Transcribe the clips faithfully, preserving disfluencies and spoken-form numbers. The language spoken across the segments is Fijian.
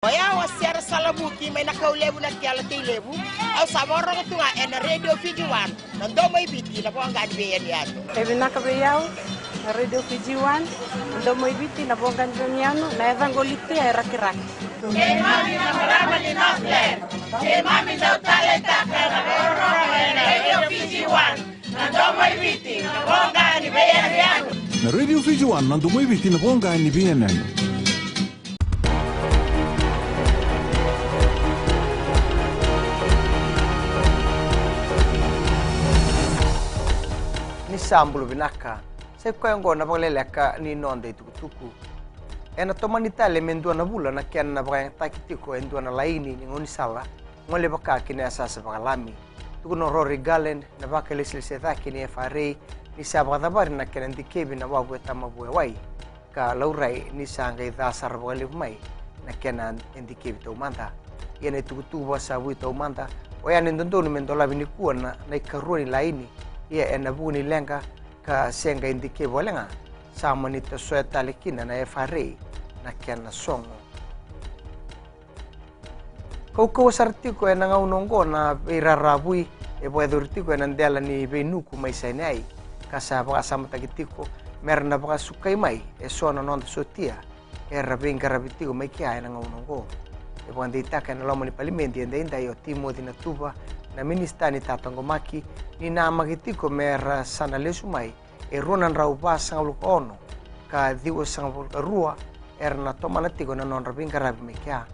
O yau o Sera Salavuki mai na Kaulevu na Kela Teilevu. Au sa vakarorogo tu ga ena Radio Fiji One, na domo i Viti, na voqa ni veiyanuyanu. E vinaka vei au na Radio Fiji One, na domo i Viti, na voqa ni veiyanuyanu, na yacaqu o Litia e Rakiraki. Keimami na marama ni Northland, keimami dau taleitaka na vakarorogo ena Radio Fiji One, na domo i Viti, na voqa ni veiyanuyanu. Na Radio Fiji One, na domo i Viti, na voqa ni veiyanuyanu. Ni sa bula vinaka. Sa i koya oqo na vakaleleka ni noda itukutuku. Ena tomani tale me dua na vula na kena vakayagataki tiko e dua na laini ni gaunisala gole vaka ki na yasayasa vakalami. Tukuna o Rory Garland na vakailesilesi cake ni F R A ni sa vakacavari na kena dikevi na wavu e Tamavuewai, ka laurai ni sa qai ca sara vakalevu mai na kena e dikevi taumada. Ia na itukutuku vakasavui taumada oya ni dodonu me dolavi nikua na, na ikarua ni laini, ia ena vuku ni leqa ka se qai dikevi wale ga, sa mani tosoya tale kina na F R A na kena sogo. Kaukauwa sara tiko ena gauna oqo na veiraravui e vakayacori tiko ena dela ni veinuku mai Sinai, ka sa vakasamataki tiko me ra na vakasukai mai e so na noda sotia era veiqaravi tiko mai kea ena gauna oqo. E vakadeitaka ena loma ni palimedi edaidai o Timoci Natuva, na minisita ni tataqomaki, ni namaki tiko me ra sa na lesu mai e rua na drau vasagavulu ka ono, ka ciwasagavulu ka rua era na tomana tiko na nodra veiqaravi mai kea.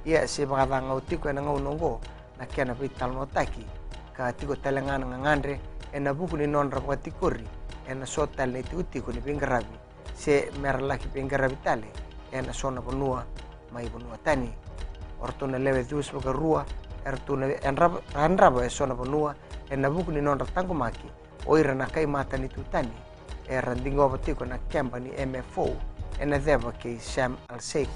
Ia se vakacagau tiko ena gauna oqo na kena veitalanoataki, ka tiko tale ga na gagadre ena vuku ni nodra vakatikori ena so tale na itikotiko ni veiqaravi, se me ra laki veiqaravi tale ena so na vanua mai vanua tani. O ratou na lewe ciwasagavulu ka rua eratou na yadrava, yadrava e so na vanua ena vuku ni nodra taqomaki o ira na kai matanitu tani era ciqoma tiko na keba ni M F O ena ceva kei Sharm El Sheikh.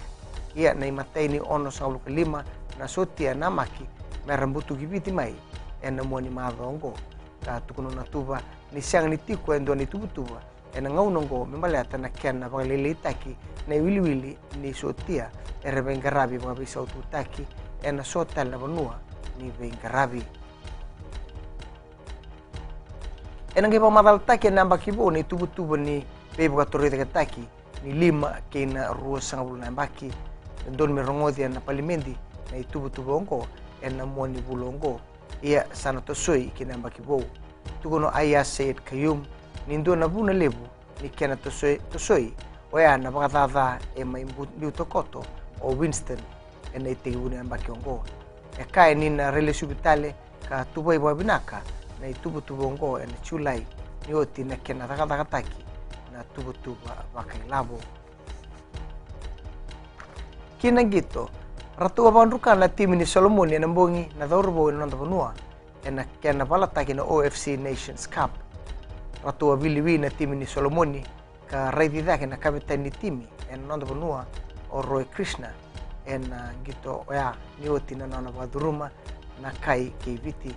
Ia na imatai ni onosagavulu ka lima na sotia namaki me ra butuki Viti mai ena mua ni macawa oqo. Ka tukuna o Natuva ni sega ni tiko e dua na ituvatuva ena gauna oqo me baleta na kena vakalailaitaki na iwiliwili ni sotia era veiqaravi vakaveisaututaki ena so tale na vanua ni veiqaravi. Ena qai vakamacalataki ena yabaki vou na ituvatuva ni veivakatorocaketaki ni lima kei na ruasagavulu na yabaki. Dodonu me rogoci ena palimedi na ituvatuva oqo ena mua ni vula oqo. Ia sa na tosoi ki na yabaki vou. Tukuna o Aiyaz Sayed-Khaiyum ni dua na vuna levu ni kena tosoi, tosoi oya na vakacaca e mai bu-, biuta koto o Winston ena itekivu ni yabaki oqo. E kaya ni na railesuvi tale ka tuvai vakavinaka na ituvatuva oqo ena Julai, ni oti na kena cakacakataki na tuvatuva vakailavo. Ki na qito, ratou a vakadruka na timi ni Solomoni ena bogi na cauravou ena noda vanua ena kena valataki na O F C Nations Cup. Ratou a viliwi na timi ni Solomoni ka raici cake na kavetani ni timi ena noda vanua o Roy Krishna ena qito oya, ni oti na nona vakacuruma na kai kei Viti.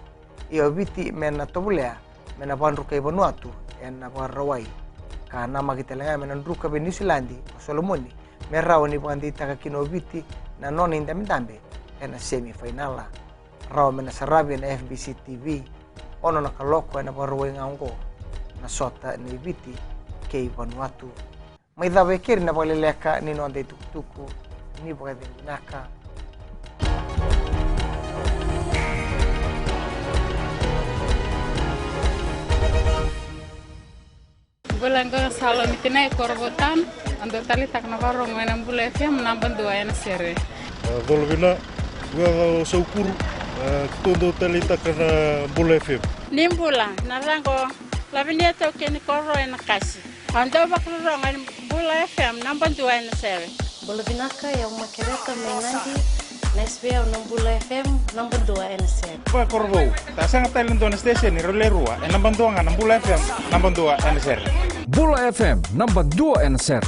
Ia o Viti me na tovolea me na vakadrukai Vanuatu ena Vakarauwai, ka namaki tale ga me na druka vei Niusiladi o Solomoni me rawa ni vakadeitaka kina o Viti na nona idabedabe ena semi fainala. Rawa me na saravi ena F B C T V, ono na kaloko ena Vakarauwai ga oqo, na sota nei Viti kei Vanuatu. Mai cava e keri na vakaleleka ni noda itukutuku, ni vakacegu vinaka. Bula, qo Salomi Tinai, Korovou Town. Au dau taleitaka na vakarorogo ena Bula F M, naba dua ena sere. A, colo vina, qo o Saukuru, a, keitou dau taleitaka na Bula F M. Ni bula, na yacaqu o Lavinia Taukei ni Koro ena Kasi. Au dau vakarorogo ena Bula F M, naba dua ena sere. Bula vinaka, o yau Makereta mai Nadi. Nice vei au na Bula F M, naba dua ena sere. Vakakorovou, sa sega tale e dua na station, rau le rua, e naba dua ga na Bula F M, naba dua ena sere. Bula F M, naba dua ena sere.